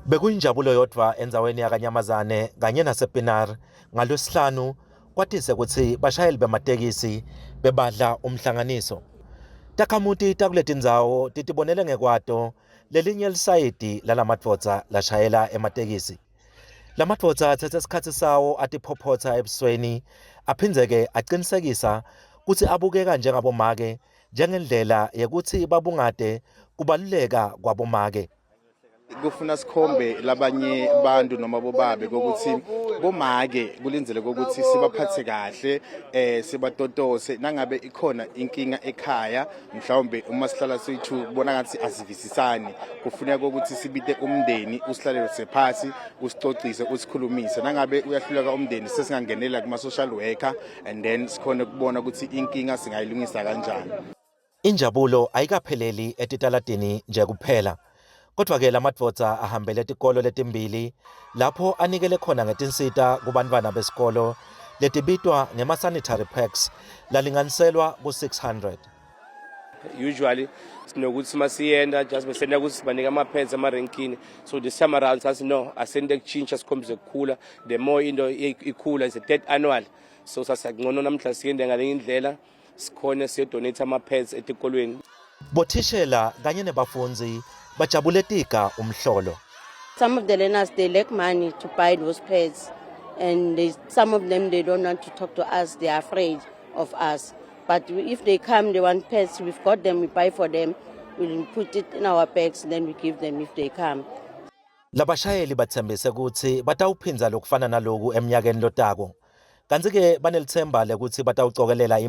Bekuyinjabulo yodvwa endzaweni yaKaNyamazane kanye nasePienaar ngaLwesihlanu kwatise kutsi bashayeli bematekisi bebadla umhlanganiso. Takhamuti takuletindzawo titibonele ngekwato lelinye lisayidi lalamadvodza lashayela ematekisi. Lamadvodza atsetse sikhatsi sawo atiphophotsa ebusweni aphindze-ke acinisekisa kutsi abukeka njengabomake njengendlela yekutsi babungate kubaluleka kwabomake. Kufuna sikhombe labanye bantu noma bobabe kokuthi bomake kulindzeleke ukuthi sibaphathe kahle, sibatotose nangabe ikhona inkinga ekhaya. Mhlawumbe uma sihlala sithu kubona ngathi asivisisani, kufuneka ukuthi sibite umndeni, usihlalele sephasi, usicocise, usikhulumise. Nangabe uyahluleka umndeni, sesingangenela kuma social worker and then sikhone ukubona ukuthi inkinga singayilungisa kanjani. Injabulo ayikapheleli etitaladini nje kuphela. Kodwa-ke lamadvodza ahambele tikolo letimbili lapho anikele khona ngetinsita kubantfwana besikolo letibitwa ngema-sanitary packs lalinganiselwa ku-600. Usually sinokuthi masiyenda just besenda ukuthi sibanika ama-pads amarenkini. So this time around sathi no, asende kutshintsha, sikhombise kukhula. The more into ikhula, is a third annual, so sasiyakungcono namhla siyende ngalenye indlela, sikhone siyodonate ama-pads etikolweni. Bothishela kanye nebafundzi bajabule tiga umhlolo. Some of the learners, they lack money to buy those pads, and some of them, they don't want to talk to us. They are afraid of us. But if they come, they want pads, we've got them, we buy for them. We'll put it in our bags, then we give them if they come. Labashayeli bathembise kutsi batawuphindza lokufana naloku eminyakeni lotako. Kantsi-ke banelitsemba lekutsi batawucokelela imali.